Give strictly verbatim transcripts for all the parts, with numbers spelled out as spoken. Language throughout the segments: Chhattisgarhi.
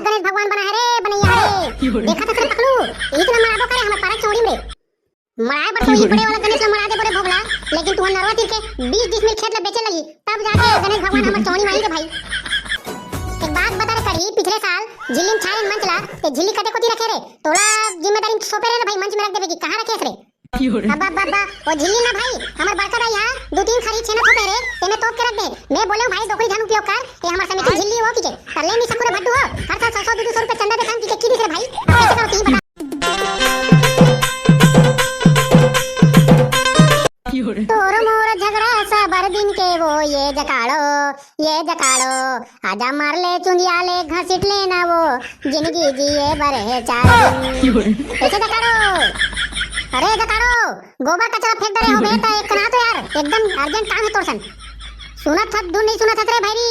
गणेश भगवान बना है रे, बनैया रे। देखा था तेरे पकलू, इही तो ना मराबो करे हमर पारा चौड़ी में रे। मराए बर तो ई बड़े वाला गणेश ला मरा दे बड़े भोगला, लेकिन तू नरवा तीर के बीस डिसमिल खेत ला बेचे लगी, तब जाके गणेश भगवान हमर चौड़ी मारी रे भाई। एक बात बता रे कढ़ी, पिछले साल झिल्ली में छाड़े मंच ला, ते झिल्ली कते कोती रखे रे? तोला जिम्मेदारी सौंपे रे भाई, मंच में रख देबे कि कहाँ रखे रे? अब्बा, अब्बा, अब्बा, वो झिल्ली ना भाई, हमर बड़का दाई हा दू तीन खरी छेना थोपे रे, तेमे तोप के रख दे। मैं बोले हूँ भाई, डोकरी झन उपयोग कर, ये हमर समिति झिल्ली हो की के। कर ले नहीं सकूँ रे भट्टू हो, हर साल सौ सौ दो दो सौ रुपए चंदा देथन की के की दिस रे भाई, अब कैसे करो तीन बता। तोरो मोर झगड़ा सबर दिन के वो ये जकाड़ो, ये जकाड़ो, आजा मार ले चुंदिया ले घसीट लेना वो, जिंदगी जिए बर है चार दिन। कैसे जकाड़ो? अरे जकाड़ो, गोबर कचरा फेंक डरे होबे त एक कना तो यार, एकदम अर्जेंट काम है तोर सन। सुनत हत, धुन नहीं सुनत हत रे भैरी,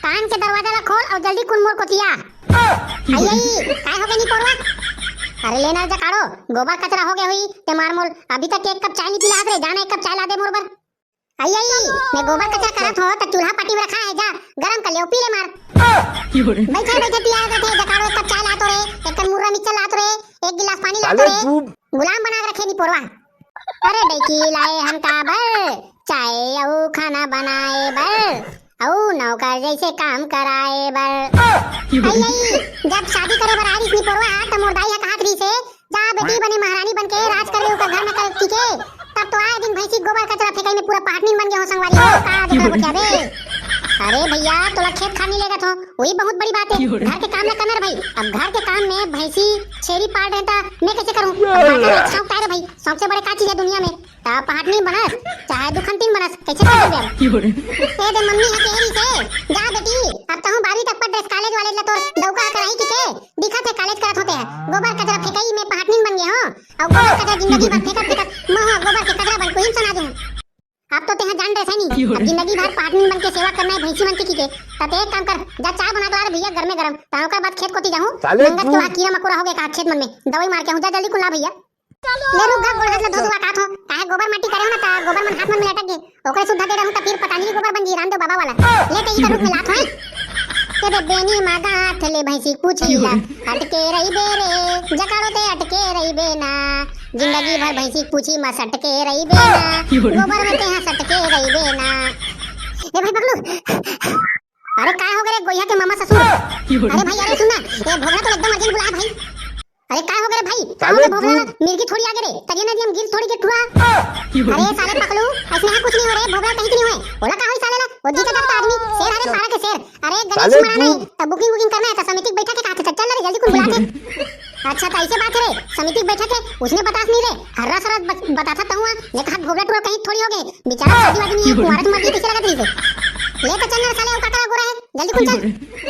कान के दरवाजा ला खोल और जल्दी कुन मोर कोतिया। आई, आई, काय हो गए नी पोरवा? अरे लेना जकाड़ो, गोबर कचरा हो गया हुई, ते मार मोल, अभी तक एक कप चाय नहीं पिला हत रे, जाना एक कप चाय ला दे मोर बर। आई, आई, मैं गोबर कचरा करत हो, त चूल्हा पाटी में रखा है, जा, गरम कर ले, पी ले मार। बैठे, बैठे पिया जाते हैं, जकाड़ो एक कप चाय लातो रे, एक कप मुर्रा मिक्सचर लातो रे, एक गिलास पानी लातो रे, गुलाम बना के रखे नी पोरवा। अरे डैकी लाए हम काबर, चाय अउ खाना बनाए बर, अउ नौकर जैसे काम कराए बर। आई, आई, जब शादी करे बर आ रही नी पोरवा, त मोर दाई हा कहत रही से, जा बेटी, बने महारानी बन के राज कर ले ओकर घर में कर टिके। तब तो आए दिन भैंसी गोबर कचरा फेंकाई में पूरा पहाटनीन बन गए हो संगवारी हो। का देखा गोठिया बे? अरे भैया, तोला खेत खार नहीं लेगा थो, वही बहुत बड़ी बात है। घर के काम ना करना रे भाई। अब घर के काम में भैंसी छेरी पाल रहे ता मैं कैसे करूँ? अब बाटा में छाँव काय रे भाई, सबसे बड़े का चीज है दुनिया में? ता पहाटनीन बनस, चाहे दुखंतीन बनस, कैसे कर देबे अब? ए दे मम्मी है कह रही से, जा बेटी, अब तहूँ बारहवीं तक पढ़ रहे, कॉलेज वाले ला तोर डौका कराही की के? दिखत है कॉलेज करत होते हैं, गोबर कचरा फेंकाई में पहाटनीन बन गए हो। अउ गोबर कचरा जिंदगी भर फेंकत फेंकत महू गोबर के कचरा बन कोई सुना दूं। अब तो तेहा जान रहे सैनी, अब जिंदगी भर पहाटनीन बन के सेवा करना है भैंसी मन के की के। त ते एक काम कर, जा चाय बना के ला रे भैया गरमे गरम, त ओकर बाद खेत कोती जाहूं। साले नंगत के वहाँ कीड़ा मकोड़ा हो गए कहा खेत मन में, दवाई मार के हूं, जा जल्दी कुन ला भैया। ले रुक गा, गोड़ हाथ ला धो धुआ कात हो, काहे गोबर माटी करे हो ना, त गोबर मन हाथ मन में लटक गे। ओकरे सुद्धा दे रहूं त फिर पता नहीं गोबर बन जी रामदेव बाबा वाला। ले ते ई का रूप में लात होई। तेरे बेनी मा गांठ ले भैंसी पूछी ला, अटके रही बे रे, जकाड़ो ते अटके रही बे ना, जिंदगी भर भैंसी पूछी मा सटके रही बे ना, गोबर में ते हां सटके रही बे ना। ए भाई पकलू, अरे काय हो गए रे गोइया के मामा ससुर? अरे भाई, अरे सुन ना, ए भोगला तो एकदम अर्जेंट बुला है भाई। अरे काय हो गए रे भाई? काय हो गए भोगला? मिर्गी थोड़ी आगे रे, तरिया नदी हम गिर थोड़ी के टुरा। अरे साले पकलू, ऐसने है कुछ नहीं हो रे, भोगला कहीं की नहीं हुए। ओला का होई साले ला? वो जी के दत्ता आदमी, शेर हरे पारा के शेर। अरे गणेश मराना है, तब बुकिंग बुकिंग करना है, तो समिति की बैठक के कहा थे, चल रे जल्दी कुन बुला के। अच्छा, तो ऐसे बात है रे, समिति की बैठक है, उसने बतास नहीं रे, हर्रा सरा बत-, बताथा तहुआ, ने कहा भोगला टुरा कहीं थोड़ी हो गए, बेचारा शादी वादी नहीं है, कुंवारा तो मर गई, कैसे लगत रही से? ले तो चल ना साले, वो काका गोरा है, जल्दी कुन चल।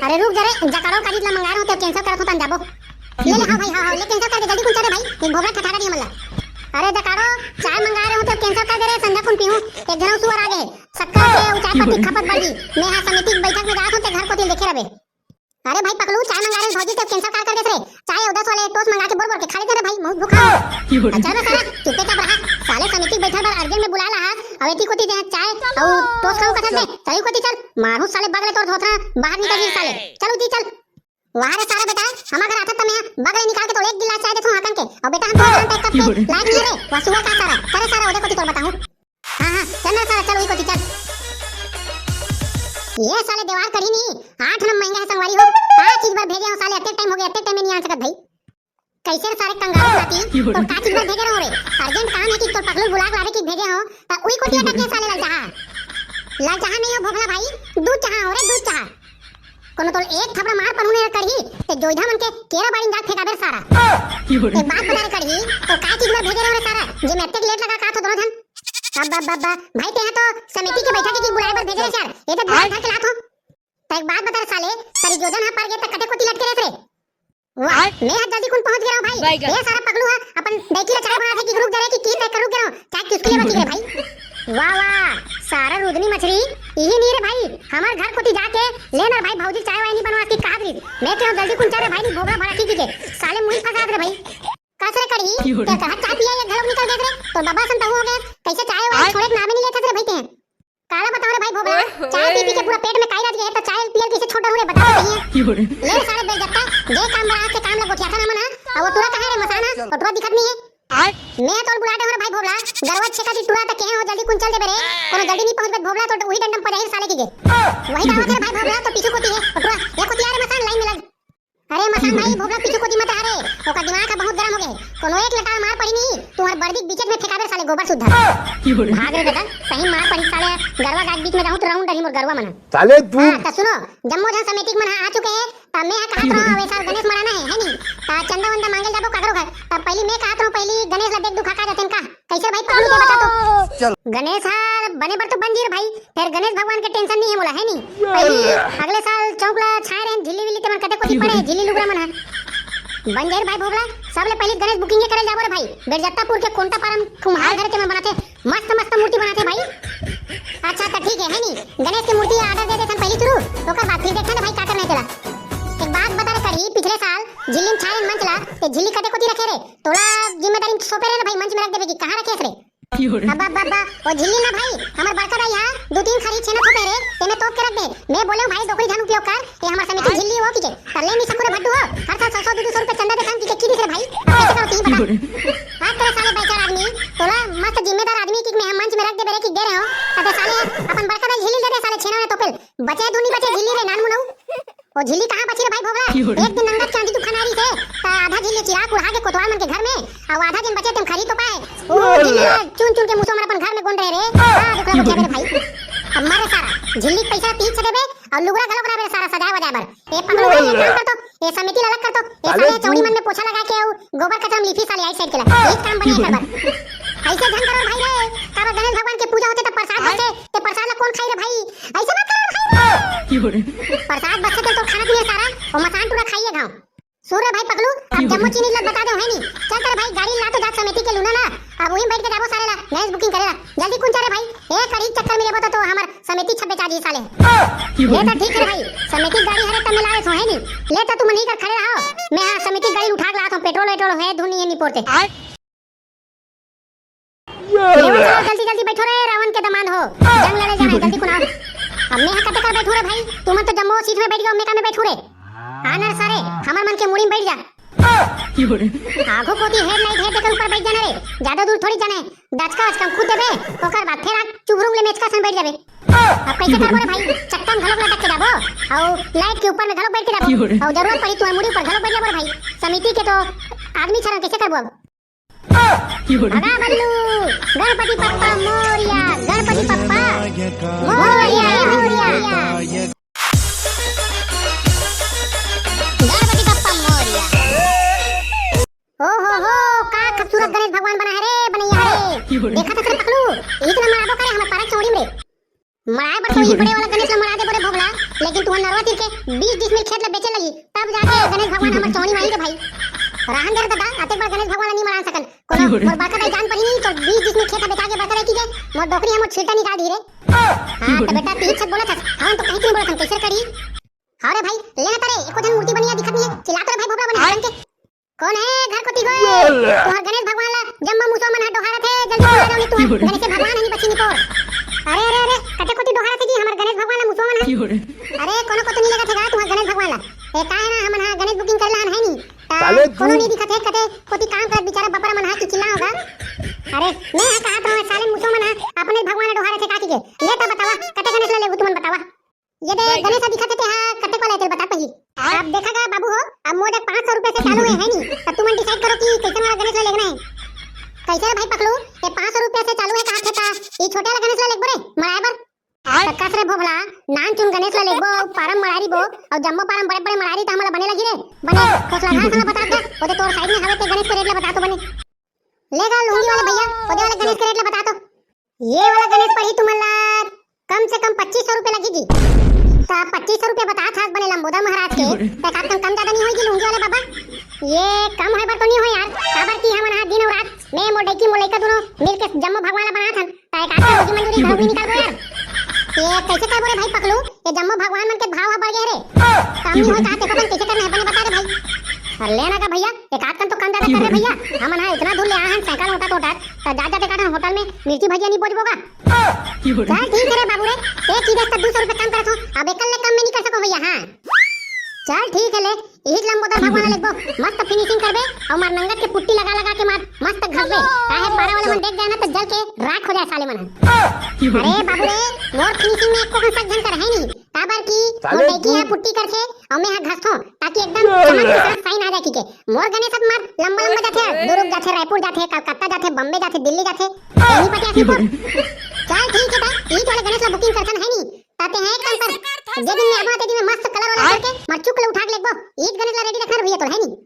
अरे रुक जा रे, जकाड़ो का रीत ला मंगा रहे हो, तो कैंसिल करत हो, तन जाबो। ले, ले, हाँ भाई, हाँ, हाँ, ले कैंसिल कर दे, जल्दी कुन चल रे भाई, ये भोगला ठठारा नहीं हमला। अरे जकाड़ो, चाय मंगा रहे हो, तो कैंसिल कर दे रे, संझा कुन पीहूं, एक घरों सुअर आ गए, शक्कर के ऊंचाई पत्ती खपत बढ़ गई, मैं हां समिति की बैठक में जात हूं, ते घर कोती देखे रहे। अरे भाई पकलू, चाय मंगा रहे भौजी, ते कैंसिल कार कर देत रे। चाय अउ दस वाले टोस्ट मंगा के बोर बोर के खा लेते रे भाई, बहुत भूखा हो। चल बे साला, चुपे चाप रहा। साले समिति के बैठक बर अर्जेंट में बुलाए ला हा, अउ एती कोती दे चाय अउ टोस्ट खाऊ कथस बे। चल कोती चल, मारू साले बगले तोर धोथरा, बाहर निकल जी साले। चल उती चल। वाह रे सारा बेटा, हम अगर आथत त मैं बगले निकाल के तो एक गिलास चाय देथूं हाकन के। अउ बेटा हम तो जानते कब के लायक नहीं रे, वसुआ का सारा, करे सारा ओदे कोती तोर बताऊं। हाँ, हाँ, चल ना साला, चल, वही कोती चल। ये साले देवार करी नहीं, आठ नंबर महंगा है संगवारी हो। का चीज बर भेजे हो साले, अतेक टाइम हो गया, अतेक टाइम में नहीं आ सकत भाई। कैसे रे सारे कंगाल नाती, तो का चीज बर भेजे रहो रे? अर्जेंट काम है कि तोर पकलू बुला के लावे कि भेजे हो, त उही कोती अटक गया साले ललचाहा। ललचाहा नहीं हो भोभला भाई, दूध चाहा हो रे, दूध चाहा। कोनो तोल एक थपड़ा मार पनहू ने कढ़ी, ते जोइधा मन के केरा बाड़ी में जाके फेंका बेर सारा। एक बात बता रे कढ़ी, तो का चीज बर भेजे रहो रे सारा, जे में अतेक लेट लगा का थो दोनों झन? अब, अब, अब, अब, भाई तेहा तो समिति के बैठक के बुलाए बर भेजे रहे यार, ये तो बुलाए धर के लात हो। तो एक बात बता रे साले, सारी जोधन हा पार गे त कते कोती लटके रहे रे? वाह, मैं हा जल्दी कुन पहुंच गया हूँ भाई। ये सारा पकलू हा अपन डैकी ला चाय बना थे कि रुक जा रे कि की तय कर रुक गया हूँ, चाय किसके लिए बची रे भाई? वाह वाह, सारा रुदनी मछरी, इही नहीं रे भाई, हमार घर कोती जाके लेना भाई, भौजी चाय वाय नहीं बनवा की कहा रे, मैं तो जल्दी कुन चाय रे भाई, नहीं भोगला भरा की के, साले मुंह फंसा दे भाई। कस रे कढ़ी, क्या कहा चाय पिया ये घरों निकल गए रे, तो बाबा संता हो गए, कैसे चाय वाय छोड़े के नामे नहीं लेते रे भाई ते। काला बताओ रे भाई भोभला, चाय पी पी के पूरा पेट में काई रच गए, तो चाय पियल कैसे छोड़ रहू रे, बता तो भैया। ले रे साले बेइज्जता, जे काम बड़ा के काम ला गोठियाथन हमन ह, अउ वो टुरा कहाँ रे मसान ह? वो टुरा दिखत नहीं है। मैं ह तोल बुला दे हो रे भाई भोभला, गरवा छेका दी टुरा त कहे हो जल्दी कुन चल देबे रे। कोनो जल्दी नहीं पहुंचबे भोभला तो उही डंडम पजाही साले की गे। वही दावत है भाई भोभला तो पीछू कोती है। वो टुरा ये कोती आ रे मसान लाइन में लग। अरे मसान भाई भोभला पीछू कोती मत आ रे। ओकर दिमाग ह बहुत गरम हो गए। कोनो एक लटार मार पड़ी नहीं, तुम्हार बर्दी के बीच में फेंकाबे साले गोबर सुद्धा। भाग रे दादा, सही मार पड़ी साले। गरवा गाय के बीच में जाहूं तो राउंड रही मोर गरवा मन ह। साले तू। हाँ, त सुनो, जम्मो झन समिति के मन ह आ चुके हैं, त मैं ह कहत रहूं, अब ए साल गणेश मड़ाना है, है नी? त चंदा वंदा मांगे जाबो काकरो घर। त पहली मैं कहत रहूं, पहली गणेश ला देख दुखा का जाते का? कैसे भाई पकड़ू दे बता तो? चल। गणेश ह बने बर तो बन जी रे भाई, फिर गणेश भगवान के टेंशन नहीं है मोला, है नी? पहली अगले साल चौक ला छाए रहे झिल्ली विल्ली ते मन कते कोती पड़े, झिल्ली लुगरा मन ह। बन जाए रे भाई भोभला, सबले पहली गणेश बुकिंग करे जाबो रे भाई, बेरजत्तापुर के कोंटा पारम कुम्हार घर के मन बनाते, मस्त मस्त मूर्ति बनाते भाई। अच्छा त ठीक है, है नी? गणेश के मूर्ति ऑर्डर दे देथन पहली शुरू, ओकर बाद फिर देखथन भाई का करना है तेला। एक बात बता रे कढ़ी, पिछले साल झिल्ली में छाए मंच ला, ते झिल्ली कते कोती रखे रे? तोला जिम्मेदारी में सौंपे रे ना भाई, मंच में रख देबे कि कहाँ रखे रे? अब्बा अब्बा अब्बा, वो झिल्ली ना भाई, हमर बड़का दाई हा दू तीन खरी छेना थोपे रे, तेमे तोप के रख दे। मैं बोले हूँ भाई डोकरी झन उपयोग कर, ये हमर समिति झिल्ली हो की के। त ले नहीं सकू रे भट्टू हो, हर साल सौ सौ दो दो सौ रुपए चंदा देथन कि के की दिस रे भाई, अब कैसे करो तीन पता। आज तेरे साले बेचारा आदमी, तोला मस्त जिम्मेदार आदमी की मैं हम मंच में रख दे बेरे की दे रहे हो, अबे साले अपन बड़का दाई झिल्ली दे दे साले छेना में तोपेल, बचे दूनी बचे झिल्ली रे नान मुनऊ। वो झिल्ली कहाँ बची रे भाई भोभला? एक दिन नंगत के आंधी तूफान आ रही थे, त आधा झिल्ली चिरा कुढ़ा के कोतवाल मन के घर में, अउ आधा दिन बचे तेम खरी तो पाए। वो झिल्ली ला चुन चुन के मुसो मन अपन घर में गोन रहे रे। हाँ, दुखला बचा मेरे भाई। अब मारे सारा, झिल्ली के पैसा तीस छे देबे, अउ लुगरा घलो बना मेरे सारा सजाए वजाए बर। ए पकड़ो भाई, एक काम कर तो, ए समिति ला अलग कर तो, ए साले चौड़ी मन में पोछा लगा के अउ गोबर कचरा में लिपी साले आई साइड के ला। एक काम बनी कर बर। ऐसे झन करो भाई रे, काबर गणेश भगवान के पूजा होते त प्रसाद बचे, ते प्रसाद ला कौन खाई रे भाई? ऐसे मत करो भाई रे। प्रसाद बचे ते तो खाना पीना सारा, वो मसान टूरा खाइए गाँव। सुन रे भाई पकलू, अब जम्मो चीनी ला बता दे है नी। चल तेरे भाई गाड़ी ला तो जात समिति के लूना ना, अब वहीं बैठ के जाबो सारे ला, गणेश बुकिंग करेला। जल्दी कुन चल रे भाई, ए कड़ी चक्कर में लेबो तो, तो हमर समिति छब्बे चाजी साले। ले तो ठीक है भाई, समिति गाड़ी हरे तब मिला रहे है नी। ले तो तुम नहीं कर खड़े रहो, मैं हाँ समिति गाड़ी उठा के लाता हूँ, पेट्रोल वेट्रोल है धुन नहीं है नहीं पोड़ते। लेवा चलो, जल्दी जल्दी बैठो रे, रावण के दमांद हो। जंग लड़े जाना है, जल्दी कुनाओ। अब मैं कते कर बैठू रे भाई, तुमन तो जम्मो सीट में बैठ गए, मैं का में बैठू रे? हाँ ना सारे, हमर मन के मुड़ी में बैठ जा। आगू कोती हेडलाइट है, तेकर ऊपर बैठ जाना रे, ज्यादा दूर थोड़ी जाना है। दचका वचका खुद देबे, ओकर बाद फिर आग चुभरुंग ले मेचका सन बैठ जाबे। अब कैसे करबो रे भाई, चक्का में घलोक लटक के जाबो, और लाइट के ऊपर में घलोक बैठ के जाबो, और जरूरत पड़ी तुम्हारे मुड़ी ऊपर घलोक बैठ जाबो रे भाई। समिति के तो आदमी छरन कैसे करबो अब? भगा बल्लू, गणपति बप्पा मोरिया, गणपति बप्पा मोरिया, मोरिया। गणपति बप्पा मोरिया। ओ हो हो, का खूबसूरत गणेश भगवान बना है रे, बनैया रे। देखा था तेरे पकलू, इतना मारबो करे हमर पारा चौड़ी में रे। मड़ाए बर तो ई बड़े वाला गणेश ला मड़ा दे बड़े भोगला, लेकिन तुहर नरवा तीर के बीस डिसमिल खेत ला बेचे लगी, तब जाके गणेश भगवान हमर चौड़ी माई रे भाई। रहन दे रे दादा, अतेक बड़ गणेश भगवान ला नहीं मड़ा सकन। कोनो मोर बड़का दाई जान पड़ी नहीं तो बीस डिसमिल खेत बेचा के बड़का दाई की के मोर डोकरी हमर छीटा निकाल दी रे। हाँ तो बेटा तीर छत बोला था, हम तो कहीं नहीं बोला था, कैसे करी? हाँ रे भाई, ले ना तारे, एको जन मूर्ति बनिया दिखत नहीं है, चिल्ला तो रे भाई भोगला बने हटन के। कौन है घर कोती गए? तुहर गणेश भगवान ला जम्मो मुसवा मन ह डोहारत हे, जल्दी बुला दो, नहीं तुहर गणेश भगवान ह नहीं बची निपोर। अरे, अरे, अरे, कते कोती डोहारत हे जी हमर गणेश भगवान ला मुसवा मन ह? अरे, कोनो कोती नहीं लेगत हे गा तुहर गणेश भगवान ला। ए, का है ना, हमन हा गणेश बुकिंग करेला हन है नहीं। ता साले तू कोनो नहीं दिखत हे, कते कोती काम करत बेचारा बपरा मन हा कि चिल्ला होगा। अरे, मैं हा कहा तो साले मुसवा मन हा अपने भगवान ला डोहारत हे का की के। ले ता बतावा, कते गणेश ला लेबू तुमन बतावा। ये दे गणेश दिखत हे, तेहा कते को लेते बता पहली। अब देखा गा बाबू हो, अब मोर जग पाँच सौ रुपया से चालू है, है नी? तब तुमन डिसाइड करो कि कैसे वाला गणेश ला लेना है। कैसे रे भाई पकलू, ये पाँच सौ रुपया से चालू है कहा थे का? ये छोटे वाला गणेश ला लेबो रे, मड़ाए बर। तक्का से रे भोभला, नान चुन गणेश ला लेबो, अउ पारम मड़ारी बो, अउ जम्मो पारम बड़े बड़े मड़ारी त हमला बने लगी रे। बने, खोसला घास ला बता दे, ओदे तोर साइड में हवे ते गणेश के रेट ला बता तो बने। लेगा लुंगी वाले भैया, ओदे वाले गणेश के रेट ला बता तो। ये वाला गणेश पड़ही तुमन ला कम से कम पच्चीस सौ रुपया लगही जी। त पच्चीस सौ रुपया बतात हस बने लंबोदर महाराज के, त का कम, कम ज्यादा नहीं होई जी लुंगी वाले बाबा? ये कम होय बर तो नहीं होय यार, काबर कि हमन हा दिन अउ रात, मैं मोर डैकी मोर लइका दोनों मिल के जम्मो भगवान ला बनात हन, त एक आध रोजी मंजूरी घलो नहीं निकालबो यार। ये कैसे करबो रे भाई पकलू, ये जम्मो भगवान मन के भाव हा बढ़ गए रे। कम नहीं होय का, देखो अपन कैसे करना है, बने बता रे भाई। अरे लेना का भैया, एक आध कन तो कम ज्यादा कर रे भैया, हमन हा इतना दूर ले आए हन साइकिल मोटा तोटा, त जा जाते काटन होटल में मिर्ची भजिया नहीं बोजबो का? चल ठीक है रे बाबू रे, एक ही दस का दो सौ रुपये कम करत हो, अब एकल ले कम में नहीं कर सको भैया। हाँ चल ठीक हे ले, इही लंबोदर भगवान ला लेगबो, मस्त finishing करबे, अउ मार नंगत के पुट्टी लगा लगा के मार मस्त घसबे, काहे पारा वाला मन देख जाए ना त जल के राख हो जाए साले मन ह। अरे बाबू रे, मोर finishing में एको कन शक झन कर हे नहीं, काबर कि मोर साले लड़की ह पुट्टी करथे अउ मैं ह घसथों, ताकि एकदम चमक के साथ shine आ जाए किके। मोर गणेश ह मार लंबा लंबा जाथे, दुर्ग जाथे, रायपुर जाथे, कलकत्ता जाथे, बॉम्बे जाथे, दिल्ली जाथे, नहीं पटिया सिंहपुर। चल ठीक हे, त इही वाले गणेश ला booking करथन हे नहीं, ताते हे एक काम कर, जे दिन में आबो ते दिन में मस्त colour वाला करके मार चुक ले उठा के लेगबो। ईद गणेश ला ready रखना भैया तो हे नहीं।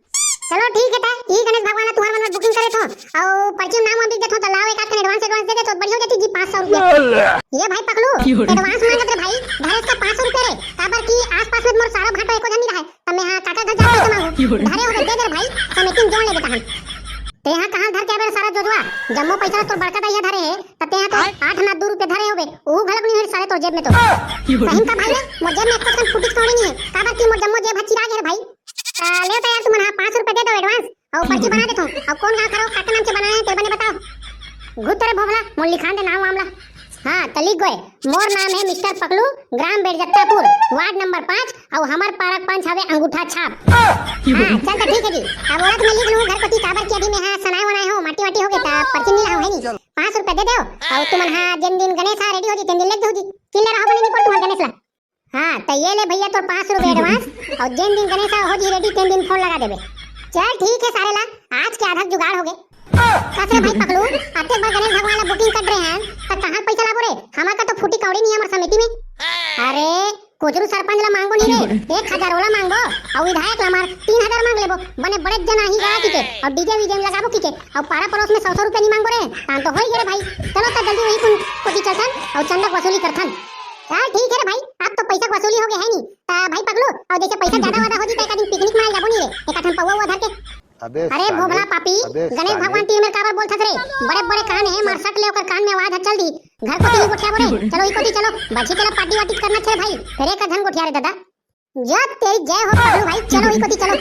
चलो ठीक हे, त ई गणेश भगवान ला तुंहर मन में booking करे थों, अउ पर्ची में नाम वाम लिख देथों, त लाओ एक आध कन advance advance दे दे तो बढ़िया हो जाती जी, पाँच सौ रुपया। ये भाई पकलू, advance मांगत रे भाई, धरे इसका पाँच सौ रुपया रे, काबर कि आस पास में मोर सारा भांटो एको झन नहीं रहे, त मैं हा काका घर जाके पैसा मांगू, धरे हो दे दे रे भाई, समेटिन जोड़ ले बेटा हम। तेहा कहाँ धर के आबे रे सारा जोजवा? जम्मो पैसा तोर बड़का दाई ह धरे हे, त तेहा तो आठ आना दू रुपया धरे होबे, ऊ घलक नहीं हे साले तोर जेब में तो। सही का भाई रे, मोर जेब में एको ठन फुटिच कौड़ी नहीं हे, काबर कि मोर जम्मो जेब ह चिरा गे रे भाई। त ले त यार तुमन हा पाँच रुपया दे दो advance, अउ पर्ची बना देथों। अउ कौन गाँव खरो, काकर नाम से बनाना हे, तेला बने बताओ। घुत रे भोभला, मोर लिखान दे नाम वाम ला। हाँ, त लिख गोय, मोर नाम हे मिस्टर पकलू, ग्राम बेड़जत्तापुर, वार्ड नंबर पाँच, अउ हमर पारा पंच हवे अंगूठा छाप। हाँ, चल त ठीक हे जी। अब ओला तो मैं लिख लूँ घर कोती, काबर कि अभी मैं हा सनाए वनाए हो, माटी वाटी हो गे, त पर्ची नहीं लाहूँ हे नहीं। पाँच रुपया दे देव, अउ तुमन हा जेन दिन गणेश हा ready हो जी, तेन दिन लेग जाहू जी। चिल्ला रहो बने नहीं पड़ तुम्हार गणेश ला। हाँ, त ये ले भैया तोर पाँच रुपया advance, अउ जेन दिन गणेश हा हो जी ready, तेन दिन phone लगा देबे। चल ठीक हे सारे ला, आज के आधा जुगाड़ हो गे। कस रे भाई पकलू, अतेक बार गणेश भगवान ला booking कर रहे हैं, त कहाँ पैसा लाबो रे? हमर का तो फूटी कौड़ी नहीं हे हमर समिति में। अरे, कुचरू सरपंच ला मांगबो नहीं रे, एक हजार ओला मांगबो, अउ विधायक ला मार तीन हजार मांग लेबो, बने बड़े जन आही गा किके, अउ DJ वीजे में लगाबो किके, अउ पारा पड़ोस में सौ सौ रुपया नहीं मांगबो रे, काम तो होई गे रे भाई। चलो त जल्दी वही कुन कोती चलथन, अउ चंदा के वसूली करथन। चल ठीक हे रे भाई, अब तो पैसा के वसूली हो गे हे नहीं, त भाई पकलू, अउ जैसे पैसा ज्यादा वादा हो जी, त एक दिन picnic मनाए जाबो नहीं रे, एक ठन पौवा हुआ धर के। अबे अरे साले, भोभला पापी, अबे गणेश साले। भगवान टीम में काबर बोलथस रे? बड़े बड़े कान हे, मार सट ले ओकर कान में आवाज ह चल दी। घर कोती नहीं गोठियाबो रे। चलो ई कोती चलो, बची तेला party वाटी करना छे भाई। फेर एक झन गोठिया रे दादा। जय तेरी जय हो पगलू भाई, चलो ई कोती चलो।